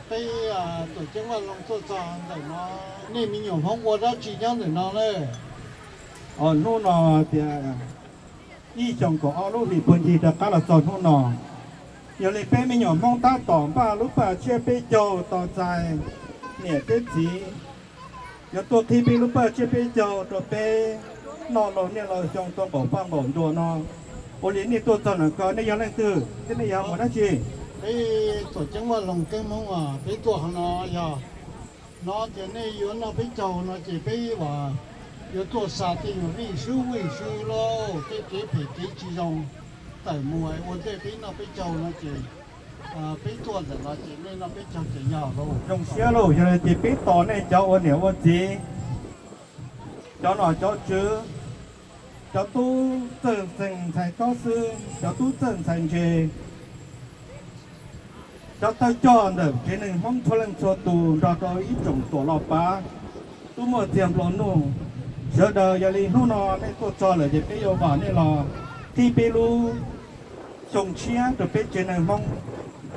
Peb tuam ceeb Vaj Loog tuaj txog ntawm no, nej me nyuam Hmoob ua dab tsi nyob ntawm no na? Hnub no tias ib xyoos kaum ob lub hlis puag ncig rov qab los txog hnub no, yog li peb me nyuam Hmoob tab tom npaj lub paj tsiab peb caug tos txais niam thiab txiv, yuav tuaj qhib peb lub paj tsiab peb caug rau peb noj laug niaj laug xyoo tau npaum paj npaum ntuas no. Ua li nej tuaj txog ntawm ko nej yog leej twg thiab nej yog mus dab tsi? Peb tuam ceeb Vaj Loog Keeb Hmoob, peb tuaj hov no yog hnov tias nej yuav noj peb caug no ces peb yuav tuaj xa tej nyuag vij sub vij sub lauj, tej kev phem kev tsis zoo tawm mus ua ntej peb noj peb caug no ces peb tuaj ntawm no ces nej noj peb caug ces yog lauj. Zoo siab lauj, yog li ces peb tos nej cov ua niam ua txiv, cov nom cov tswv, cov tub txawj ntxhais tob xwb, cov tub txawj ntxhais ntse, cov thawj coj ntawm tsev neeg Hmoob txhua leej txhua tus nrog rau ib tsoom tuam los pav, tub muaj txiag nplua nuj sawv daws. Yog li hnub no nej tuaj txog lawm ces peb yuav vam nej los qhib peb lub xyoo tshiab rau peb tsev neeg Hmoob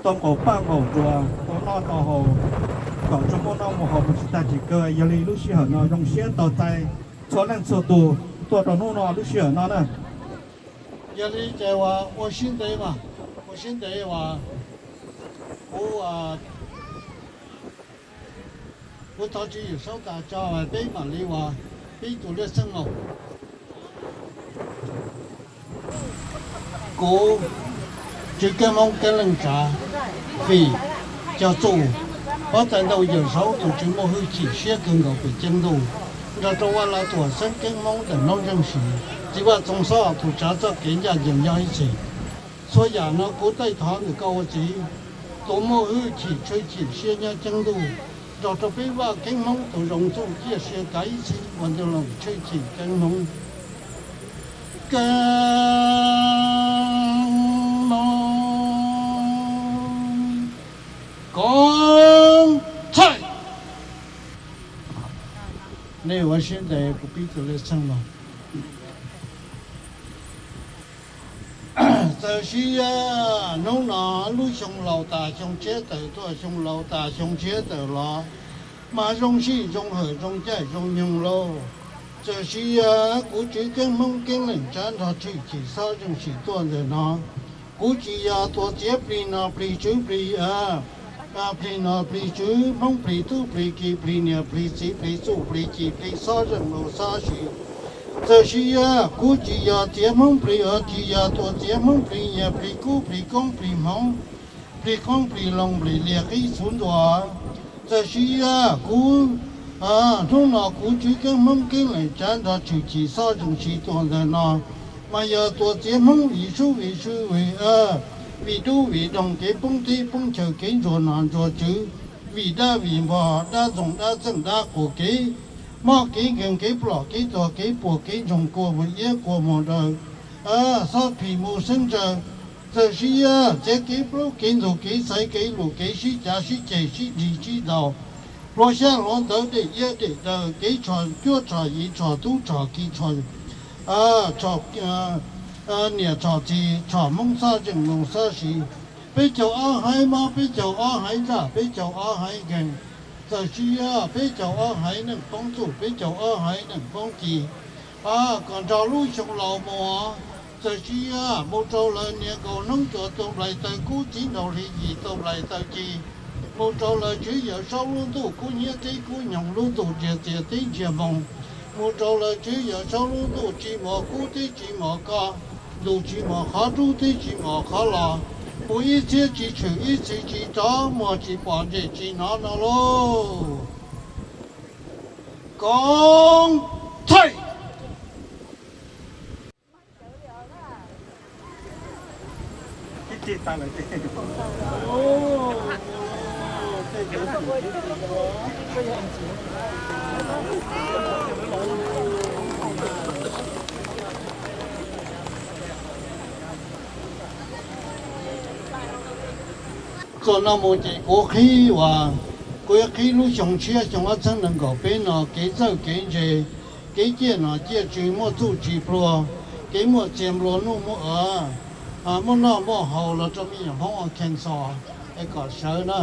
tau npaum paj npaum ntuas, tau noj tau haus, kom tsuas muaj noj muaj haus mus tsis tag tsis kawg. Yog li lub sij hawm no zoo siab tos txais txhua leej txhua tus tuaj rau hnub no lub sij hawm no na. Yog li ces ua siab ntev mas, ua siab ntev uas kuv kuv thov Tswv Yawm Saub tas tso peb mam li ua peb tus lej xeeb maum. Kuv Tswv Keeb Hmoob Keeb Leej Tsav, fim cog txuj, huab tais ntau Yawm Saub tus Tswv muaj hwj chim siab kawg nkaus pem ceeb ntuj, nrog rau Vaj Laj Tuam Xeeb Keeb Hmoob ntawm noob zeej sis, txiv Vaj Txoov Xob tus tsav txoj kev ncaj ncees nyob ib txhis. Txhua yam no kuv taij thov ntawm koj ua txiv, tus muaj hwj chim tshwj chim siab nyob ceeb ntuj, nrog rau peb Vaj Keeb Hmoob tus zoo txuj ciaj sia kav ib txhis ua ntu loos tshwj chim Keeb Hmoob. Keeb Hmoob, Koob Thaij. Nej ua siab ntev kuv pib tus lej xeeb no. Txawm sib yog hnub no lub xyoo laus tas xyoo tshiab tawm tuaj, xyoo laus tas xyoo tshiab tawm los, mas zoo sij zoo hawm zoo caij zoo nyoog lauj. Txawm sib yog kuv Tswv Keeb Hmoob Keeb Leej Tsav nrog tshwj chim xob zeej sim tuaj ntawm no, kuv tsis yog tuav txiav plig nom plig tswv plig, plig nom plig tswv, Hmoob plig tub plig ki, plig niam plig txiv, plig txuj plig ci, plig xob zeej laus xob sis. Txawm sib yog kuv tsis yog txiav Hmoob plig, tsis yog tuav txiav Hmoob plig nyias plig kub plig koob plig hmoov, plig qoob plig loo plig liag qib txhuv ntuas. Txawm sib yog kuv, hnub no kuv Tswv Keeb Hmoob Keeb Leej Tsav nrog tshwj chim xob zeej sim tuaj ntawm no, mas yog tuav txiav Hmoob vim sub vim sw vim, vim dub vim doog, kev poob teb poob chaw, kev ntsuag nom ntsuag tswv, vim dab vim npog, dab ntxoog dab txeej dab quas, kev mob kev nkeeg, kev plom kev tuag, kev puas kev ntsoog, kua muag iab kua muag daw, xob phim mus xeeb ntsaws. Txawm sib yog txiav kev plaub kev ntug kev xaiv kev lus kev sib cav sib ceg sib nrig sib ntaus, hlua xyab hlua ntawv dej iab dej daw, kev tshom cuab tshom yim tshom tub tshom ki tshom, tshom niam tshom txiv tshom Hmoob xob zeej laus xob sis. Peb caug ob haiv mob, peb caug ob haiv ntsaj, peb caug ob haiv nkeeg. Txawm sib yog peb caug ob haiv neej poob txuj, peb caug ob haiv neej poob ci, kom nrog lub xyoo laus mus. Txawm sib yog mus rau lawv niam nkaus hnub cua tau nplais taw kub, txiv nraug hli yim tau nplais taw ci, mus rau lawv Tswv Yawm Saub lub ntuj kub hnyiab teb kub nyoog, lub ntuj ntsiag txias teb ntsiag moog, mus rau lawv Tswv Yawm Saub lub ntuj tsis mos kub teb tsis mos ko, ntuj tsis mos qhov rub teb tsis mos qhov los, mus ib txhiab tsis tshwm ib txhis tsis rov, muag tsis pom ntsej tsis hnov no lauj. Koob Thaij. Txuas no mus ces kuv qhib uas, kuv yuav qhib lub xyoo tshiab xyoo ob txhiab nees nkaum peb no kev txawj kev ntse, kev ciaj nom ciaj tswv, muaj txuj tsis pluag, kev muaj txiag nplua nuj, muaj, muaj noj muaj haus los rau me nyuam Hmoob ua khees xos es kom sawv na.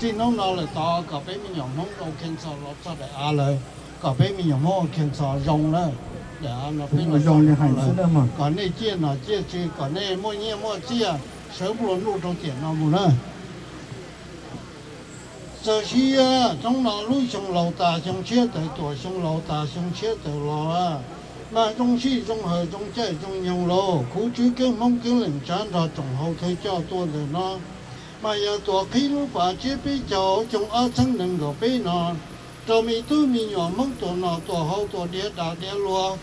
Txij hnub no lawm tod kom peb me nyuam Hmoob Arkansas los txog daim av lawm, kom peb me nyuam Hmoob Arkansas zoo na. Daim av no peb zoo, kom nej ciaj nom ciaj tswv, kom nej muaj nyiaj muaj txiaj, sawv nplua nuj rau tiam no mus na. Txawm sib hnub no lub xyoo laus tas xyoo tshiab tawm tuaj, xyoo laus tas xyoo tshiab tawm los, mas zoo sij zoo hawm zoo caij zoo nyoog lauj, kuv Tswv Keeb Hmoob Keeb Leej Tsav nrog tsoom hau thawj coj tuaj ntawm no, mas yog tuaj qhib lub pas tsiab peb caug xyoo ob txhiab nees nkaum peb no, rau me tub me nyuam Hmoob tuaj noj tuaj haus tuaj diav dam diav luag,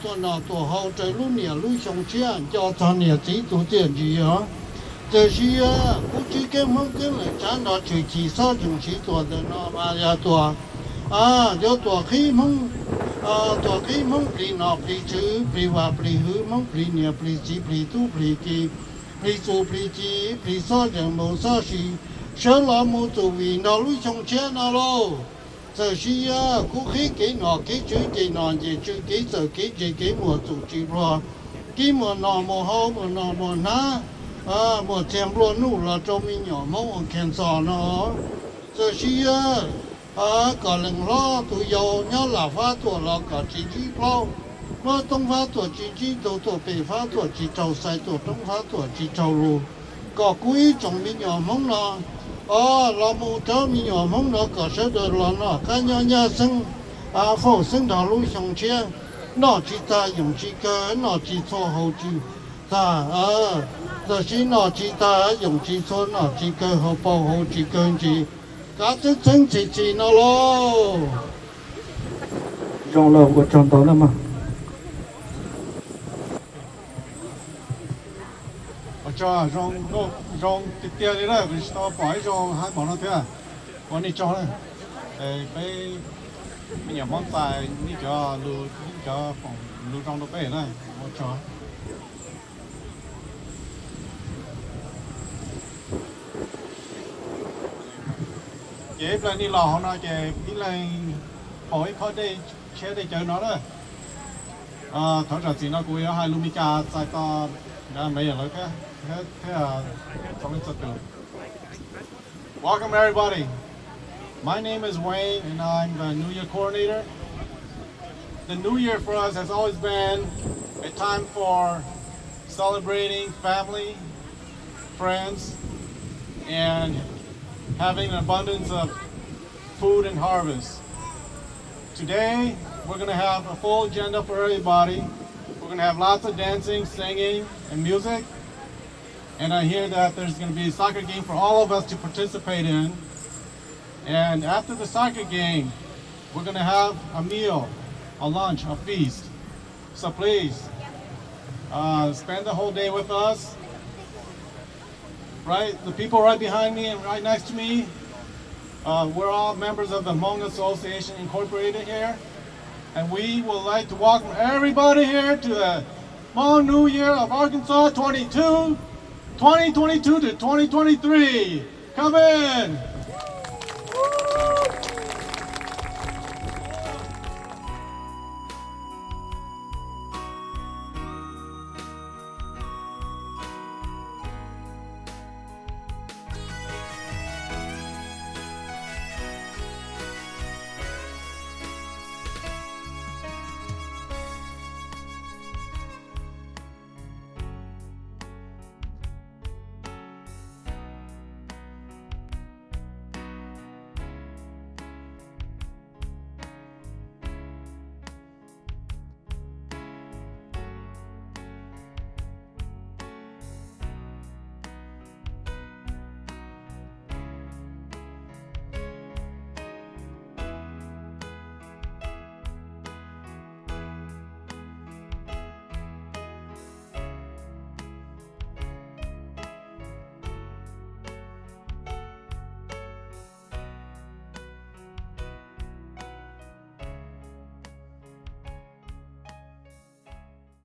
tuaj noj tuaj haus raws lub niam lub xyoo tshiab, nco txog niam txiv tus txiaj ntsig os. Txawm sib hnub kuv Tswv Keeb Hmoob Keeb Leej Tsav nrog Tshwm Chim Xob Zeem Siv tuaj ntawm no mas yog tuaj, yuav tuaj qhib Hmoob, tuaj qhib Hmoob plig nom plig tswv, plig vaj plig hwv, Hmoob plig niam plig txiv, plig tub plig ki, plig txuj plig ci, plig xob zeem mus xob si, sawv los mus txum vim nrog lub xyoo tshiab no lauj. Txawm sib hnub kuv qhib kev nom kev tswv, kev nom nce tswv, kev txawj kev ntse, kev muaj txuj tsis pluag, kev muaj noj muaj haus, muaj noj muaj hnav, muaj txiag nplua nuj los rau me nyuam Hmoob Arkansas no. Txawm sib hnub kom leej hlob tus yau nyob Laj Fab tuaj los kom tsis ntsib plaub, muab Toob Fab tuaj tsis ntsib ntug, tuaj Pej Fab tuaj tsis raug xais, tuaj Roob Fab tuaj tsis raug lug, kom kuv ib tsoom me nyuam Hmoob no los mus cov me nyuam Hmoob no kom sawv daws los noj qab nyob nyab xeeb, fauj xeeb nrog lub xyoo tshiab, noj tsis tag yoom tsis kawg, noj tsis txhua haus tsis tag, tab sis noj tsis tag yoom tsis txhua, noj tsis kawg haus paug haus tsis kawg ntsis, kav txeeb txheeb txhim txhim no lauj. Zoo lawm, ua tsaug ntau na mog. Ua tsaug, zoo tiag tiag li na, kuv tsis tau pom ib zaug hais npaum no thiab. Ua nej tsaug na. Peb me nyuam Hmoob txais nej cov lus, nej cov foom lus zoo rau peb na. Ua tsaug. Ces ib pliag nej los hauv no ces ib leeg haus ib khob dej tshiab dej cawv no na. Thov zam txim no kuv yuav hais lus Meskas txais tos me nyuam lawv thiab, thiab txog leej txhua tus. Welcome, everybody. My name is Wayne, and I'm the New Year coordinator. The New Year for us has always been a time for celebrating family, friends, and having an abundance of food and harvest. Today, we're going to have a full agenda for everybody. We're going to have lots of dancing, singing, and music. And I hear that there's going to be a soccer game for all of us to participate in. And after the soccer game, we're going to have a meal, a lunch, a feast. So please, uh, spend the whole day with us. Right, the people right behind me and right next to me, uh, we're all members of the Hmong Association Incorporated here. And we would like to welcome everybody here to the Hmong New Year of Arkansas twenty-two, twenty twenty-two to twenty twenty-three. Come in.